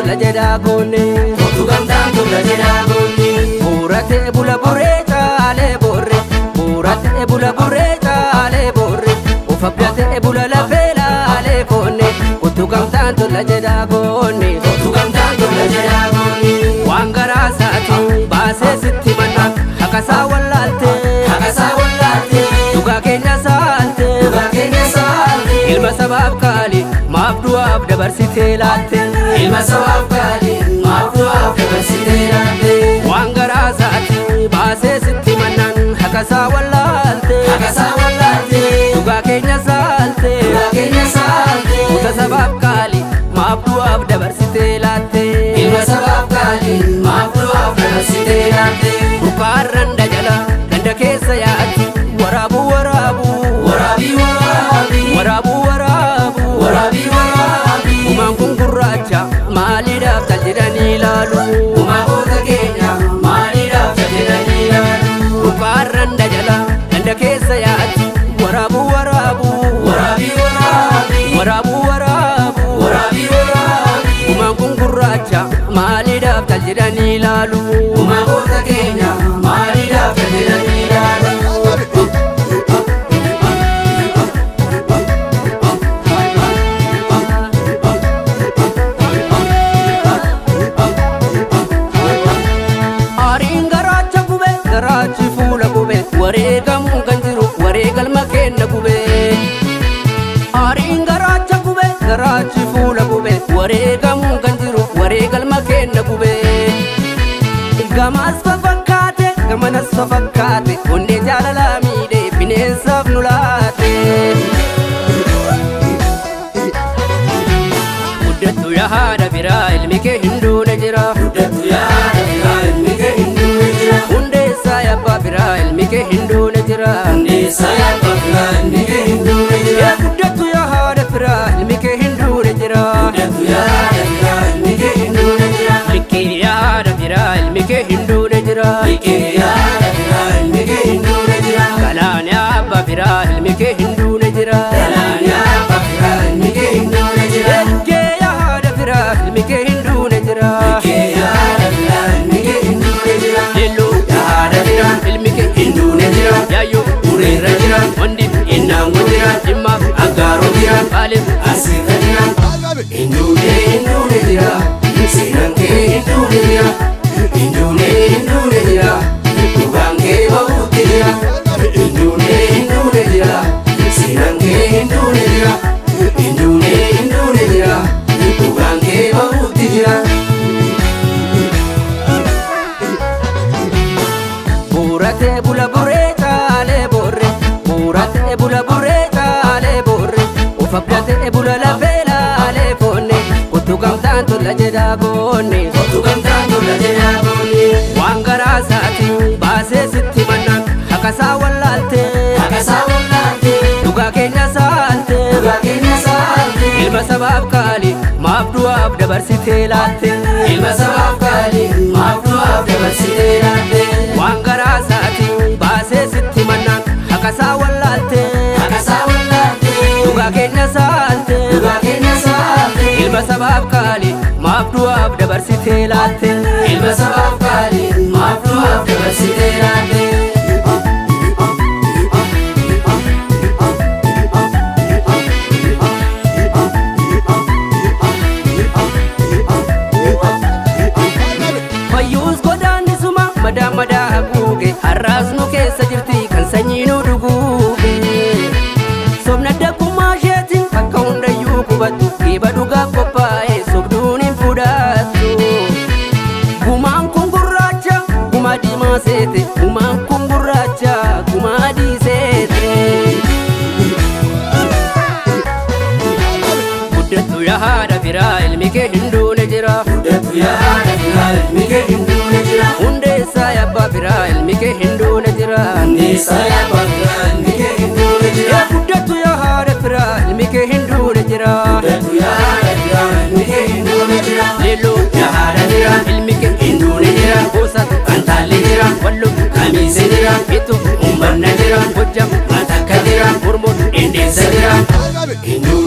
tola jedhaa goone. Kottu gamtaan tola jedhaa goone. Buuratee bula buree caalee boorre. Buuratee bula buree caalee boorre. Of abdatee bula lafee laalee foonne. Kottu gamtaan tola jedhaa goone. Kottu gamtaan tola jedhaa goone. Waan garaa isaati baasee sitti manna haqasaa wallaalte. Haqasaa wallaalte. Dhugaa keenya saalte. Dhugaa keenya saalte. Ilma sabaaf qaali maaf du'aaf dabarsitee laatte. Ilma sabaaf qaali maaf du'aaf dabarsitee laatte. Waan garaa isaati baasee sitti mannaan haqasaa wallaalte. Haqasaa wallaalte. Dhugaa keenya saalte. Dhugaa keenya saalte. Kuta sabaaf qaali maaf du'aaf dabarsitee laatte. Ilma sabaaf qaali maaf du'aaf dabarsitee laatte. Burqaarran dajala ganda keessa yaatti waraabuu waraabuu. Waraabii waraabii. Waraabuu waraabuu. Waraabii waraabii. Gumaan kun gurraacha maaliidhaaf tal jedhanii ilaalu. Gumaa goota keenya maaliidhaaf jedhanii ilaalu. Burqaarran dajala ganda keessa yaatti waraabuu waraabuu. Waraabii waraabii. Waraabuu waraabuu. Waraabii waraabii. Gumaan kun gurraacha maaliidhaaf tal jedhanii ilaalu. Gumaa goota keenya maaliidhaaf jedhanii ilaalu. Aariin garaacha gube garaachi fuula gube wareegamuun kan jiru wareegalma kenna gube. Aariin garaacha gube garaachi fuula gube wareegamuun kan jiru wareegalma kenna gube. Gamaas fafakkaate gamanas fafakkaate onnee jaalalaa miidhee bineensaaf nu laate. Guddattu yaa haadha biraa ilmi kee hin duune jira. Guddattu yaada biraa ilmi kee hin duune jira. Hundeessaa abbaa biraa ilmi kee hin duune jira. Hundeessaa abbaa biraa ilmi kee hin duune jira. Yaa guddattu yaa haadha firaa ilmi kee hin duune jira. Guddattu yaada biraa ilmi kee hin duune jira. Likkii yaa haadha firaa ilmi kee hin duune jira. Likkii yaada biraa ilmi kee hin duune jira. Galaan yaa abbaa firaa ilmi kee hin duune jira. Galaan yaa abbaa biraa ilmi kee hin duune jira. Eggee yaa haadha firaa ilmi kee hin duune jira. Likkii yaada biraa ilmi kee hin duune jira. Leelloo Yaa haadha biraa ilmi kee hin duune jira. Yaayyoo Ureerra jira. Wandi Innaango jira. Jimmaa Aggaaroo jira. Baalee Asirra jira. Hin duune hin duune jira. Seenaan kee hin duune jira. Hin duune hin duune jira. Dhugaan kee bahuutti jira. Hin duune hin duune jira. Seenaan kee hin duune jira. Hin duune hin duune jira. Dhugaan kee bahuutti jira. Buuratee bula buree caalee boorre. Buuratee bula buree caalee boorre. Of abdatee bula lafee laalee foonne. Kottu gamtaan tola jedhaa goone. Kottu gamtaan tola jedhaa goone. Waan garaa isaati baasee sitti mannaan haqasaa wallaalte. Haqasaa wallaalte. Dhugaa keenya saalte. Dhugaa keenya saalte. Ilma sabaaf qaali maaf du'aaf dabarsitee laatte. Ilma sabaaf qaali maaf du'aaf dabarsitee laatte. Waan garaa isaati baasee sitti mannaan haqasaa wallaalte. Haqasaa wallaalte. Dhugaa keenya saalte. Dhugaa keenya saalte. Ilma sabaaf qaali maaf du'aaf dabarsitee laatte. Ilma sabaaf qaali maaf du'aaf dabarsitee laatte. Fayyuus godaannisuma madaa madaa haguuge har'aas nu keessa jirti kan sanyii nu dhuguuge. Sobna dakkummaa isheetiin bakka hundayyuu qubattu geeba dhugaaf qophaa'e sobduun hin fudhattu. Gumaan kun gurraacha gumaa diimaa seete gumaan kun gurraacha gumaa adii seete. Guddattu yaa haadha firaa ilmi kee hin duune jira. Guddattu yaada biraa ilmi kee hin duune jira. Hundeessaa abbaa firaa ilmi kee hin duune jira. Hundeessaa abbaa biraa ilmi kee hin duune jira. Yaa guddattu yaa haadha firaa ilmi kee hin duune jira. Guddattu yaada biraa ilmi kee hin duune jira. Leelloo Yaa haadha biraa ilmi kee hin duune jira. Gosa Antaalli jira. Wallo Kamiise jira. Itu Ummanna jira. Gojjam Matakka jira. Mormon Indeessa jira. Hin duune.